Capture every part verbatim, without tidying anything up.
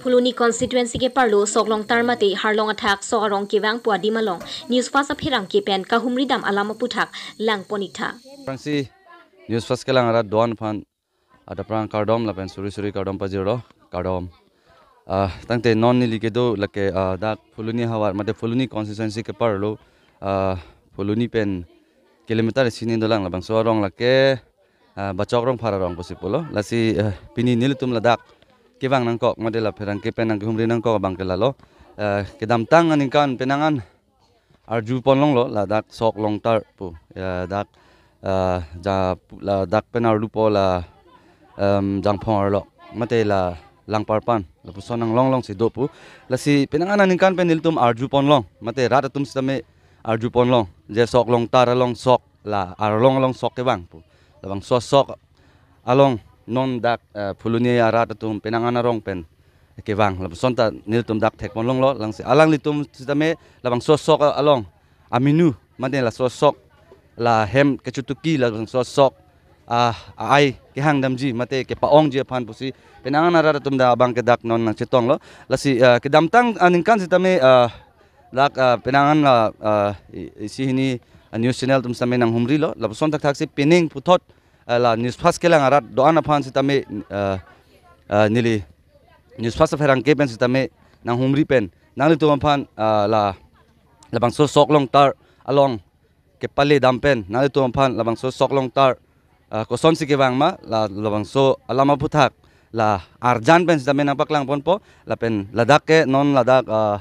Phuloni constituency keparlo sok longtar mate harlong athak sok arong kevang pu adim along News First apherangke pen kahumri dam alam aputhak langpon-iktha. Aphrangsi News First kelang arat do-an aphan adapprang kardom lapen suri suri kardom pajirlo, kardom. Ah, tangte non neli kedo lake, ah, dak Phuloni havar mate Phuloni constituency keparlo, ah, Phuloni pen kilometer isi hini dolang, labangso arong lake, ah, Bachok Rongphar arong pusi pulo. Lasi, ah, pini nelitum ladak kevang nangkok mate la pherangke pen nangkehumri nangkok abangke lalo. Ah, kedamtang aningkan penang an arju ponlonglo ladak sok longtar pu. Ya, dak, ah, ja, ladak pen arlupo la, em, Jangphong arlo mate la Langparpan, lapuson anglong alongsi do pu. Lasi penang an aningkan pen nelitum arju ponlong mate rat atum sitame arju ponlong je sok longtar along sok, la arlong along sok kevang pu. Labangso sok along non dak, eh, Phuloni arat atum penang an arong pen kevang, lapuson ta nelitum dak thek ponlonglo. Lasi alanglitum sitame labangso sok along aminu mate laso sok la hem kechotuki, labangso sok, ah, a-ai kehang damji mate kepa-ongji aphan pusi penang an arat atum dak abangke dak non nangchetonglo. Lasi, ah, kedamtang aningkan sitame, ah, dak, ah, penang an la, ah, i-, isi hini, ah, news channel atum sitame nanghumrilo. Lapuson thakthaksi pining puthot, ah, la News First kelang arat do-an aphan sitame, ah, ah, neli News First apherangke pen sitame nanghumri pen nanglitum aphan, ah, la labangso sok longtar along kepale dam pen nanglitum aphan labangso sok longtar, ah, kosonsi kevang ma, la labangso alam aputhak la arjan pen sitame nangpaklang ponpo, lapen ladak ke non ladak, ah,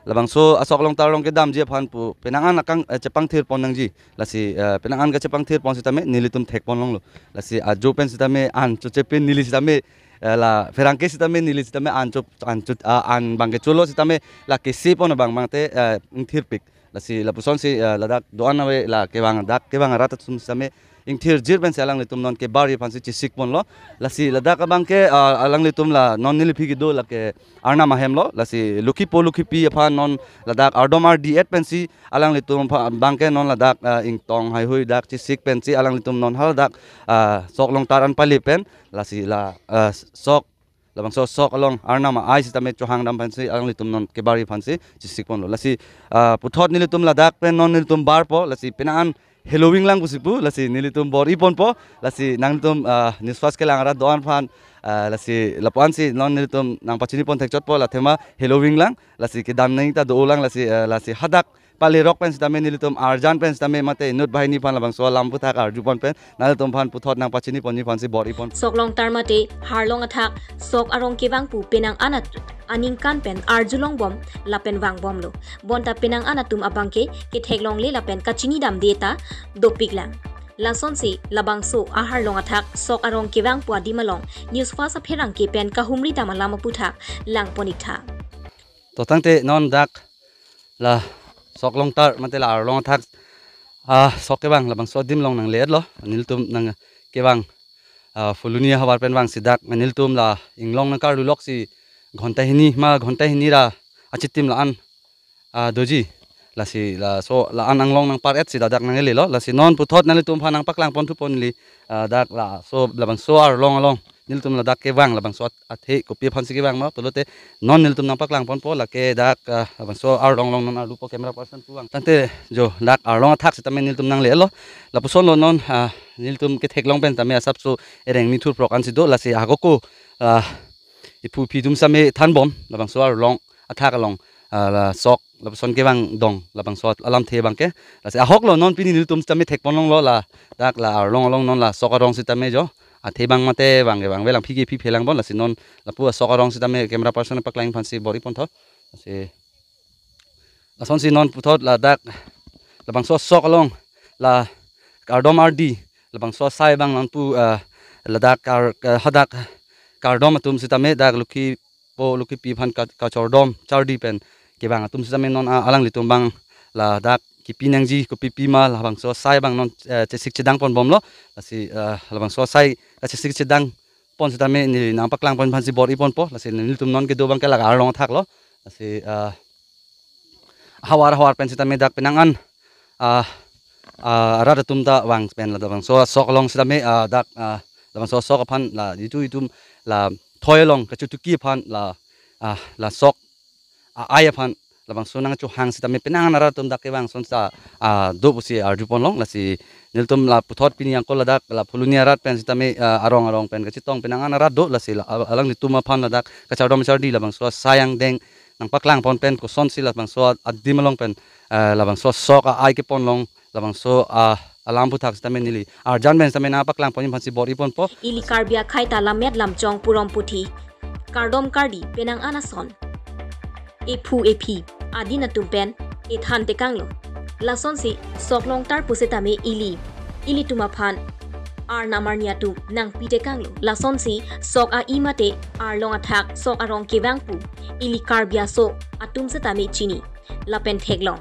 labangso asok longtar along kedamji aphan pu penang an akang, eh, chepangthir pon nangji. Lasi, eh, penang an kachepangthir pon sitame nelitum thek ponlonglo. Lasi ajo pen sitame an choche pen neli sitame, eh, la pherangke sitame neli sitame an cho, an cho, ah, an abangke cholo sitame la kesi pon abang abangte, eh, ingthirpik. Lasi lapusonsi, eh, ladak do-an ave la kevang, dak kevang arat atum sitame ingthirjir pensi alanglitum non kebari aphansi chesik ponlo. Lasi ladak abangke, ah, alanglitum la non neliphi kedo lake Arnam ahemlo. Lasi lukhipo lukhipi aphan non ladak ardom ardi et pensi alanglitum apha-, abangke non ladak, ah, ingtong haihui dak chesik pensi alanglitum non haladak, ah, sok longtar an pale pen. Lasi la, ah, sok labangso sok along Arnam a-ai sitame chohang dam aphansi alanglitum non kebari aphansi chesik ponlo. Lasi, ah, puthot nelitum ladak pen non nelitum barpo, lasi penang an heloving lang pusi pu, lasi nelitum bor-i ponpo, lasi nangtum, ah, News First kelang arat do-an aphan, ah, lasi lapu-ansi non nelitum nangpachini pon thekchotpo, la athema heloving lang, lasi kedam nangji ta do-o lang, lasi, ah, lasi hadak pale rok pen sitame nelitum arjan pen sitame mate inut banghini aphan labangso alam aputhak arju pon pen nanglitum aphan puthot nangpachini ponji aphansi bor-i pon. Sok longtar mate harlong athak sok arong kevang pu penang an at-, aningkan pen arjulongbom lapen vangbomlo. Bonta penang an atum abangke ketheklongle lapen kachini damde ta dopiklang. Lasonsi labangso aharlong athak sok arong kevang pu adim along News First apherangke pen kahumri dam alam aputhak langpon-iktha. To tangte non dak la sok longtar mate la arlong athak, ah, sok kevang labangso adim along nangle-etlo. Nelitum nangkevang, ah, Phuloni havar pen vangsi dak nelitum la inglong nangkarlu loksi ghonta hini ma ghonta hini ra achitim la-an, ah, doji. Lasi laso la-an anglong nangpar-etsi ladak nanglelo. Lasi non puthot nanglitum aphan nangpaklang ponthu pon neli, ah, dak laso labangso arlong along nelitum ladak kevang labangso at-, athe kopi aphansi kevang ma pulote non nelitum nangpaklang ponpo lake dak, ah, labangso arlong along non arlupo camera person pu vang. Tangte jo dak arlong athak sitame nelitum nanglelo. Lapusonlo non, ah, nelitum ketheklong pen tame asapso ereng mithur prok ansi do lasi ahokoko, ah, iphu iphi atum sitame thanbom labangso arlong athak along, ah, la sok lapuson kevang dong labangso alamthe abangke. Lasi ahoklo non pini nelitum sitame thek ponlonglo ladak la arlong along non la sok arong sitame jo athe abang mate abang kevang avelang, phi ke phi phelang bon, lasi non lapu asok arong sitame camera person paklang aphansi bor-i pontho. Lasi lasonsi non puthot ladak labangso sok along la kardom ardi labangso asai abang non pu, ah, ladak kar-, ka-, hadak kardom atum sitame dak lukhipo lukhipi aphan ka-, kachordom chardi pen kevang atum sitame non a-, alanglitum abang ladak kipi nangji kopipi ma labangso asai abang non, eh, chesik chedang ponbomlo. Lasi, eh, labangso asai kachesik chedang pon sitame neli nangpaklang pon aphansi bor-i ponpo. Lasi nelitum non kedo abangke laga arlong athaklo. Lasi, eh, havar havar pen sitame dak penang an, ah, ah, arat atum ta vang pen labangso sok along sitame, ah, dak, ah, labangso sok aphan la itum itum la thoi along kachotuki aphan la, ah, la sok a-ai aphan labangso nangchohang sitame penang an arat atum dak kevang ason sa, ah, do pusi arjupon long. Lasi nelitum la puthot pini angkol ladak la Phuloni arat pen sitame, ah, arong arong pen kachetong penang an arat do, lasi la, ah, alanglitum aphan ladak kachardom chardi labangso asai angdeng nangpaklangpon pen kosonsi labangso adim along pen, ah, labangso sok a-ai kepon long, labangso, ah, alam aphuthak sitame neli arjan pen sitame nangpaklangpon aphansi bor-iponpo. Ili Karbi akhei ta lammet lamchong purom puthi, kardom kardi penang an ason, ephu ephi adin atum pen ethan tekanglo. Lasonsi sok longtar pusitame ili, ilitum aphan arnam arni atum nangpi tekanglo. Lasonsi sok a-i mate arlong athak sok arong kevang pu ili Karbi aso atum sitame chini lapen theklong.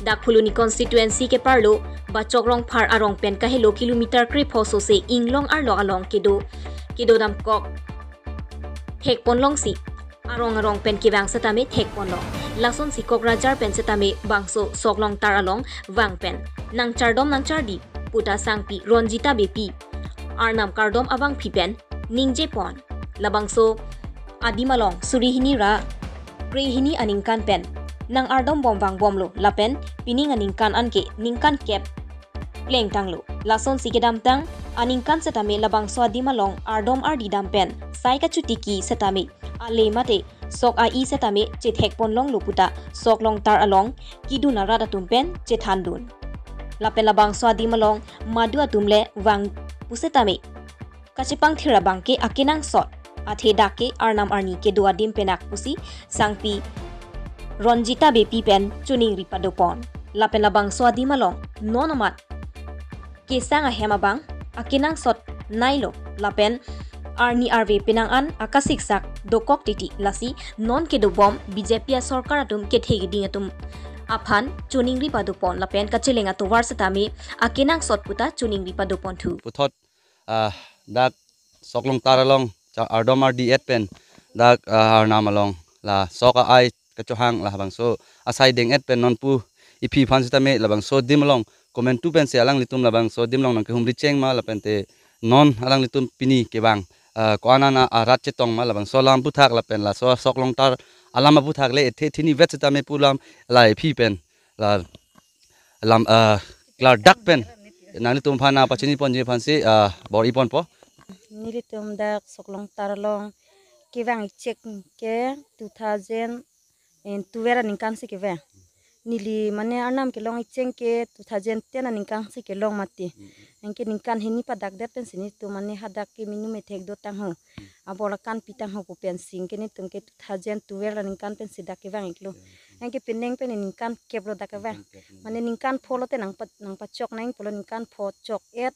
Dak Phuloni constituency keparlo Bachok Rongphar arong pen kahelo kilometer krepho sose inglong arlo along kedo, kedodamkok thekpon longsi arong arong pen kevang sitame thekpon long. Lasonsi Kokrajhar pen sitame bangso sok longtar along vang pen nangchardom nangchardi puta sangpi Ronjita Beypi arnam kardom abangpi pen ningjepon. Labangso adim along suri hini ra kre hini aningkan pen nang-ardombom vangbomlo lapen pining aningkan anke ningkan kep plengtanglo. Lasonsi kedamtang aningkan sitame labangso adim along ardom ardi dam pen sai kachotiki sitame ale mate sok a-i sitame chethekpon longlo puta sok longtar along kedun arat atum pen chethandun. Lapen labangso adim along madu atum le vang pusitame kachepangthir abangke akenangsot, athe dak ke arnam arni kedo adim penak pusi sangpi Ronjita Beypi pen choningri padopon. Lapen labangso adim along non amat kesang ahem abang akenangsot nailo lapen arni arve penang an akasiksak dokok titi, lasi non kedobom B J P asorkar atum kethe keding atum aphan choningri padopon lapen kacheleng atovar sitame akenangsot puta choningri padoponthu. Puthot, ah, dak sok longtar along cha ardom ardi et pen dak, ah, arnam along la sok a-ai kachohang labangso asai deng et pen nonpu ephi aphan sitame labangso adim along komantu pensi alanglitum labangso adim along nangkehumri cheng ma lapente non alanglitum pini kevang, ah, ko-an an arat chetong ma labangso alam aphuthak lapen laso sok longtar alam aphuthak le ethe thini vet sitame pu alam la ephi pen la alam, ah, klardak pen nanglitum aphan nangpachiniponji aphansi, ah, bor-iponpo. Nelitum dak sok longtar along kevang ichek ke two thousand twelve aningkan si kevang. Neli mane arnam kelong icheng ke two thousand ten aningkan si kelong mati. Anke ningkan hini padakdet pensi nelitum mane hadak ke minu methek dotang ho. Abor akan pitang ho pu pensi anke nelitum ke two thousand twelve aningkan pensi dak kevang iklo. Anke penang pen ningkan kep lo dak kevang. Mane ningkan pho lote nangpa, nangpachok nang pulo ningkan pho chok et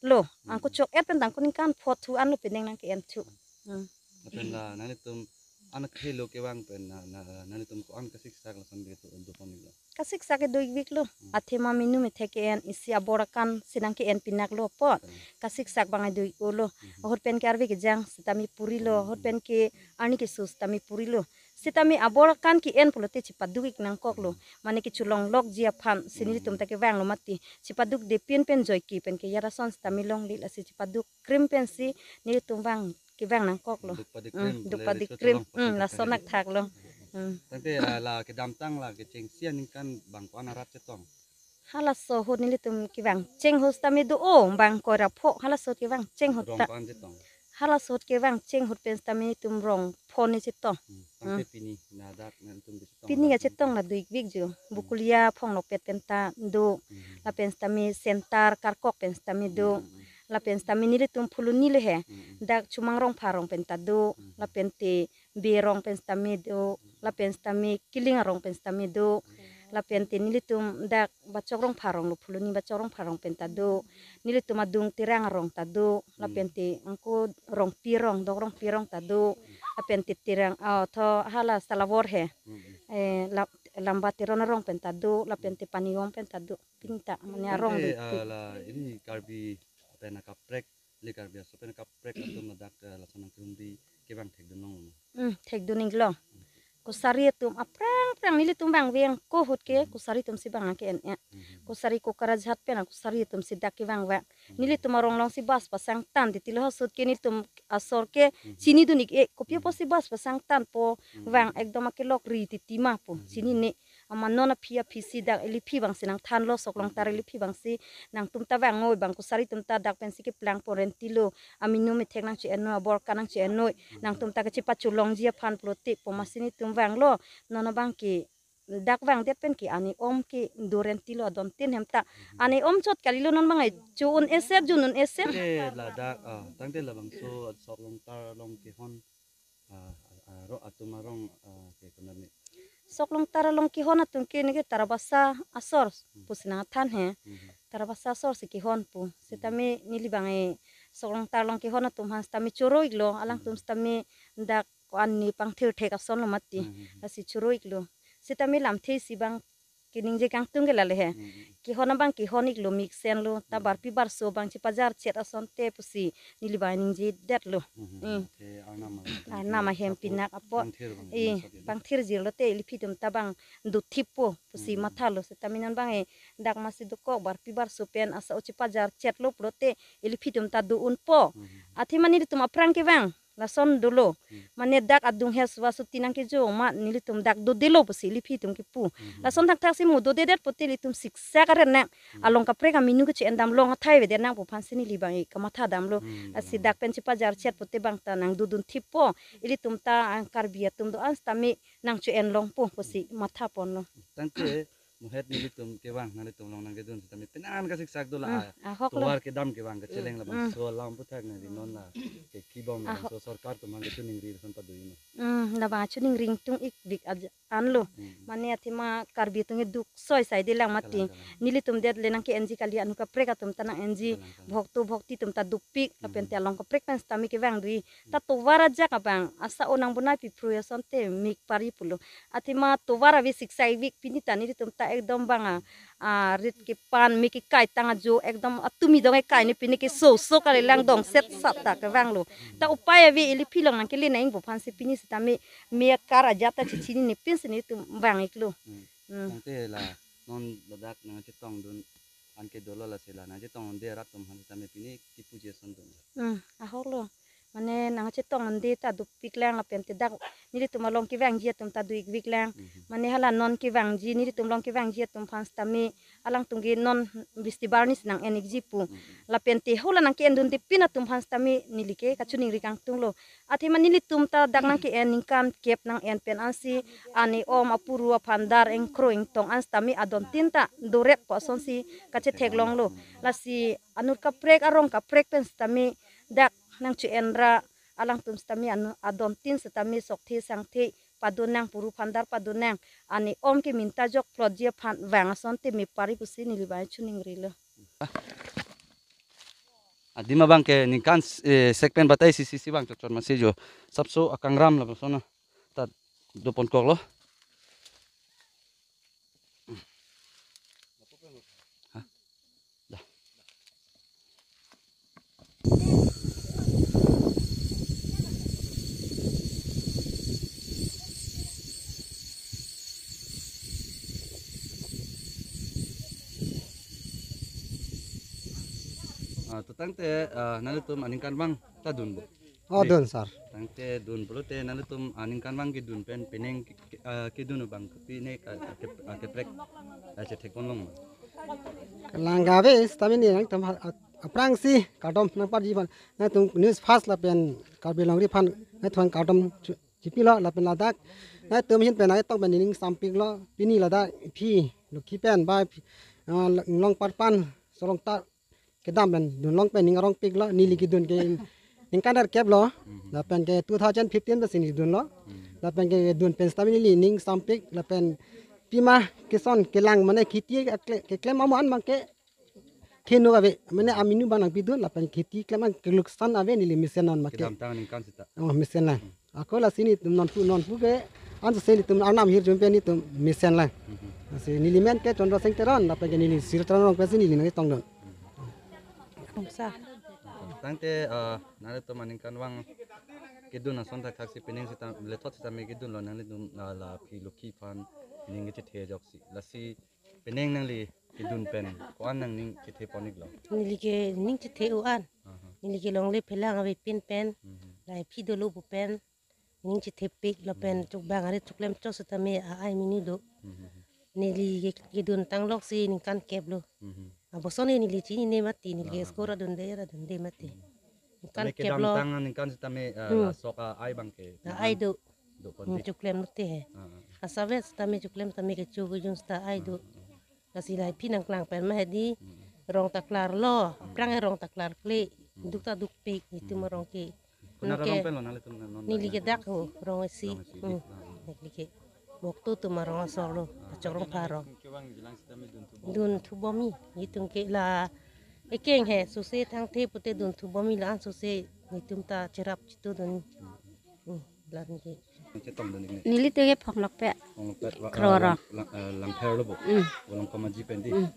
lo. Angko chok et pen tangko ningkan pho thu anlo penang nangke-en thu. Hmm. Lapen la nanglitum an akhei lo kevang pen na, na, nanglitum ko-an kasiksak lason ke tu untuk pon lo. Kasiksak kedo-ikvik lo. Hmm. Athema minu methek ke-en isi abor akan si nangke-en pinak lo apot. Hmm. Kasiksak abang kedo-iklo. Hmm. Ahut pen ke arve kejang sitame puri lo. Ahut pen ke arni keso sitame puri lo. Sitame abor akan ke-en pulote chepaduk-ik nangkok lo. Hmm. Mane kecholonglokji aphan si nelitum ta kevang lo mati. Chepadukde pin pen joike pen ke ya lason sitame longle lasi chepaduk krim pensi nelitum vang kevang nangkok lo. Duk padi krim, duk padi krim. Hmm, lason akthak lo. Hmm. Tangte, ah, la kedamtang la kechengsi aningkan bang ko-an arat chetong. Halaso ahut nelitum kevang cheng ahut sitame do o bang koi ra pho halaso ahut kevang cheng ahut ta. Rong ko-an chetong. Halaso ahut kevang cheng ahut pen sitame nelitum rong pho ne chetong. Hmm. Tangte pini nadak nanglitum kechetong. Pini kachetong la do-ikvik jo. Hmm. Bukulia Phonglokpet pen ta do. Hmm. Lapen sitame center Karkok pen sitame do. Hmm. Lapen sitame nelitum Phuloni le he. Hmm. Dak Chomang Rongphar arong pen ta do. Hmm. Lapente Bey arong pen sitame do. Lapen sitame Kiling arong pen sitame do. Lapente nelitum dak Bachok Rongphar arong lo Phuloni Bachok Rongphar arong pen ta do. Nelitum adung Terang arong ta do. Hmm. Lapente angko Rongpi arong, Dok Rongpi arong ta do. Lapente Terang, ah, tho hala Salawor he. Hmm. Eh, la, Lamba Teron arong pen ta do. Lapente Panivom pen ta do. Pinta mane arong. Tangte, de. Ah, la ili Karbi pen akaprek, ili Karbi aso pen akaprek atum ladak, eh, lason nangkehumri kevang thekdun long. Hmm, thekdun-iklo. Kosari atum aphrang phrang nelitum vangveng ko ahut ke kosari atum si vang ke en en. Kosari Kokrajhat pen kosari atum si dak kevang vang. Nelitum arong along si bus pasang tan titi lo, ha ahut ke nelitum asor ke chinidun ik-e, kopi apotsi bus pasang tanpo, vang ekdom akelok ri titi ma pu chinine. Amat non aphi aphi si dak iliphi vang si nangthanlo, Soklongtar iliphi vang si nangtum ta vang noi, bang kosari atum ta dak pensi keplang poren tilo, aminu methek nangche-en noi, aborka nangche-en noi, nangtum ta kachepacholongji aphan pulote pu amatsi nelitum vanglo. Non abang ke dak vangdet pen ke ani om ke doren tilo adon tin hem ta. Ani om chot kalilo, non bang ai chu un eset, jun un eset. Te ladak, ah, tangte labangso Soklongtar along kehon, ah, ah, aro atum arong, ah, ke konat ni. Soklongtar along kehon atum ke neke Tarabasa asor pusi nangthan he. Tarabasa asor si kehon pu. Sitame neli bang ai Soklongtar along kehon atum aphan sitame choro iklo, alangtum sitame dak ko-an ni pangthir thek ason lo mati. Lasi choro iklo. Sitame lamthe si bang keningje kangtung ke lale he. Kehon abang kehon iklo, mesen lo, ta barpi barso bang chepajar chet asonte pusi neli bang ningje detlo. Te Arnam ahem, Arnam ahem pinak apot. Pangthir bang, eh, pangthir jirlo te iliphi atum ta bang dothippo pusi mathalo. Sitame non bang e dak masi dokok barpi barso pen asa o chepajar chetlo pulote iliphi atum ta do-unpo. Athema nelitum aphrang kevang lason dolo. Mane dak adung he suwa suti nangkejo ma nelitum dak dodelo pusi iliphi atum kepu. Lason thakthak si mo dodedet pote ilitum siksak aret nang. Along kaprek aminu keche-en dam, long athai avedet nang pu aphansi neli bang ik kamatha damlo. Asi dak pen chepajar chet pote bang ta nang dodunthippo. Ilitum ta, ah, Karbi atum do-an sitame nangche-en longpo pusi matha ponlo. Tangte mohet nelitum kevang, nanglitum along nangkedun sitame penang kasiksak do la. Ahok lo. Tovar kedam kevang kecheleng labangso alam aphuthak nangli non la ke kibom labangso sorkar atum aphan kachiningri ason pado iknon. Labang chiningri ingtung ik vik aja anlo. Mane athema Karbi atum ke duk soi sai de lang mati. Kalang, kalang. Nelitum det le nangke-enji kali, anut kaprek atum ta nang-enji. Kalang, kalang. Bhokto bhokti atum ta dopik, lapen te along kaprek pen sitame kevang dui. Ta tovar ajak abang asa o nangbonai piphrui asonte mik pari pulo. Athema tovar ave siksak ik vik, pini ta nelitum ta ekdom bang a, ah, rit kepan, mik kekai tang ajo ekdom atumi dong ekai ni pini ke so so kali lang dong set sat ta kevanglo. Ta upai ave, iliphi along nangkele nang pu aphansi pini sitame me akar ajat ta chechinine pensi nelitum vang iklo. Hmm. Hmm. Tangte la non ladak nangchetongdun an ke dolo, lasi la nangchetongdunde arat atum aphan sitame pini kipuji ason dun. Hmm, ahok lo. Mane nangchetongdunde ta dopik lang lapen te dak nelitum along kevangji atum ta do ik vik lang. Mhm. Mane hala non kevangji, nelitum along kevangji atum aphan sitame alangtum ke non bisti barni si nang-en ikji pu. Mhm. Lapen te hala nangke-endunde pin atum aphan sitame neli ke kachiningri kangtung lo. Athema nelitum ta dak nangke-en ningkan kep nang-en pen ansi ani om apuru aphandar ingkro ingtong an sitame adon tin ta doretpo asonsi kachetheklonglo. Lasi anut kaprek arong kaprek pen sitame dak nangche-en ra alangtum sitame anu adon tin sitame sokthe sangthe padun nang, puru phandar padun nang, ani om ke minta jok plotji aphan vang asonte me pari pusi neli bang chiningrilo. Adim abang ke ningkan, eh, sek pen batai isi isi bang chotchot masi jo. Sapso akangram lapuson ta doponkoklo. Ha? Dah. Ah, to tangte, ah, nanglitum aningkanvang ta dunpo. Oh, dun, sir. Tangte dun pulote nanglitum aningkanvang kedun pen penang ke, ke, ah, kedun abang pine ka, ke, ah, keprek, ah, chethekponlong ma? Langga ave, sitame neli nangtum ha, ah, aphrangsi kardom nangparji aphan, nangtum News First lapen Karbi Longri aphan nangtum kardom chu-, chipilo lapen ladak nangtum ahin pen nangtum pen ning sampiklo, pini ladak phi Lokhi pen ba phi, ah, Longpar pen Soklongtar kedam pen dunlong pen ning arongpiklo, neli kedun ke ningkan erkep lo. Mhm. Lapen ke two thousand fifteen pensi neli dunlo. Mhm. Lapen ke dun pen sitame neli ning sampik, lapen pima keson kelang mane kheti akle-, keklem amo an abang ke khenok ave, mane aminu abang nangpidun, lapen kheti klem an keluksan ave neli mesen an make. Kedamtang aningkan seta. Oh, mesen lang. Hmm. Ako lasi nelitum nonpu nonpu ke, anso si nelitum arnam hirjume nelitum mesen lang. Mhm. Lasi neli men ke Chandra Sing Teron, lapen ke neli Sir Teron Rongpi si neli nangtongdun. Sa. Tangte, eh, nanglitum aningkanvang Kedun ason ta khaksi, pening seta, lethot sitame kedunlo, nanglitum la, la aphi Lokhi aphan ning kechethe ajoksi. Lasi pening nangli kedun pen ko-an nangning chethe pon-iklo? Neli ke ning chethe o an. Aha. Neli ke longle phelang avepin pen. Mhm. La aphi dolo pu pen ning chethepik lapen, mhm, chukbang ari chuklem chok sitame a-ai minu do. Mhm. Neli ke kedun tangloksi ningkan keplo. Mhm. Aboson neli chinine mati, neli ke, aha, score adunde, adunde mati. Mhm. Ningkan, tame keplo. Kedamtang ningkan sitame, eh, hmm, la sok a-ai abang ke, a-ai do. Do pon, hmm, di. Chuklem lote he. Ah, ah. Asapvet sitame chuklem tame kecho kejun seta a-ai do. Ah, ah. Lasi la aphi nangklang pen ma hedi. Hmm. Rong ta klarlo, hmm, aphrang rong ta klarkle. Hmm. Duk ta dukpik, itum, hmm, arong ke. Konat, nang ke arong penlo nanglitum non, non neli ke dak ho, rong isi. Rong isi. Hmm. Ah, ah. Neli ke. Boktu atum arong asor lo, ah, Pachok Rongphar arong. Kevang jilang sitame dun thubom. Dun thubom-i, itum ke la ekeng he, sose thangthe pute dun thubom-i, la-an sose netum ta cherap chitu dun. Hmm. Hmm, la-an ke. Chetongdun-ik ne. Neli te ke Phonglokpe. Phonglokpe, wa-, Kro ah, rong. Lang, lang, eh, Langpher lo bo. Hmm. Walang komaji pen di. Hmm.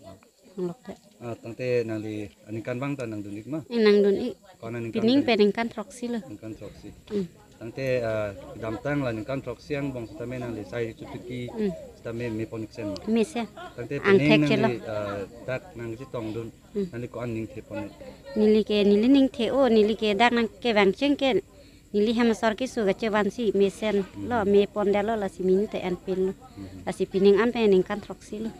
Phonglokpe. Ah, tangte nangli aningkan abang ta nangdun-ik ma? Eh, nangdun-ik. Ko-an aningkan? Pening pen ningkan throksi lo. Ningkan throksi. Hmm. Tangte, ah, kedamtang la ningkan throksi angbong sitame nangli sai chotiki, hmm, sitame me pon-ik sen ma? Mesen. Tangte, angthek pening chelo, nangli, ah, dak nangchetongdun. Hmm. Nangli ko-an ning the pon-ik? Neli ke, neli ning the o, neli ke dak nangkevang cheng ke, neli hem asor keso kachevansi mesen lo, hmm, me pondetlo, lasi minu ta enpinlo. Hmm. Lasi pening an pen ningkan throksi lo.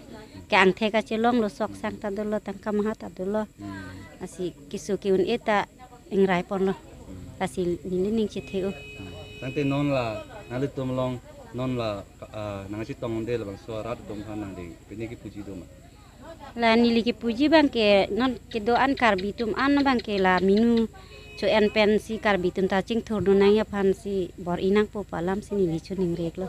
Ke angthek kachelonglo, sok sang ta dolo, tangka maha ta dolo. Hmm. Lasi keso ke-un-e ta ingrai ponlo. Hmm. Lasi neli ning chethe o. Hmm. Tangte non la nanglitum along, non la, ah, nangchetongdunde labangso arat atum aphan nangli pini kepuji do ma? La neli kepuji abang ke non kedo-an Karbi atum an abang ke la minu cho-en pensi Karbi atum ta chingthurdun nangji aphansi bor-i nangpo pu alamsi neli choningri-iklo.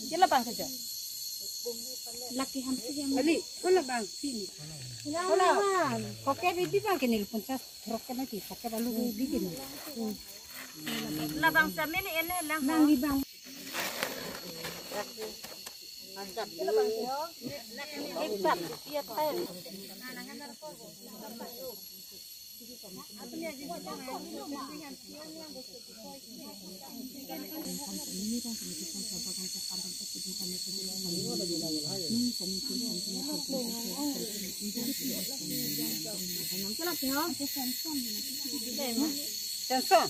Kela bang saja. Laki hamsi yang. Ali, kela bang sini. Kela. Koke bibi bang ke nelpon sa, trok kena ki, koke balu bibi kena. Labang sa mene ene lang. Bang di bang. Ekdom, iya, tayo. Tension. Tension.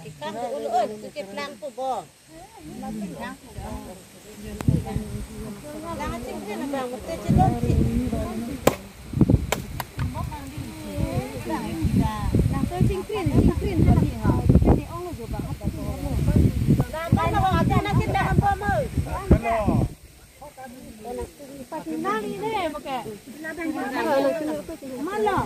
Ikan tu ulu oi, tu ke plang tu bo. Lang chingkrin abang, mesti chelong si. Lang chingkrin, chingkrin tadi ha. Tadi ong jo bang apa tu. Lang bang, ada nak kita apa mo? Hello. Pati nali ne, pakai. Malo.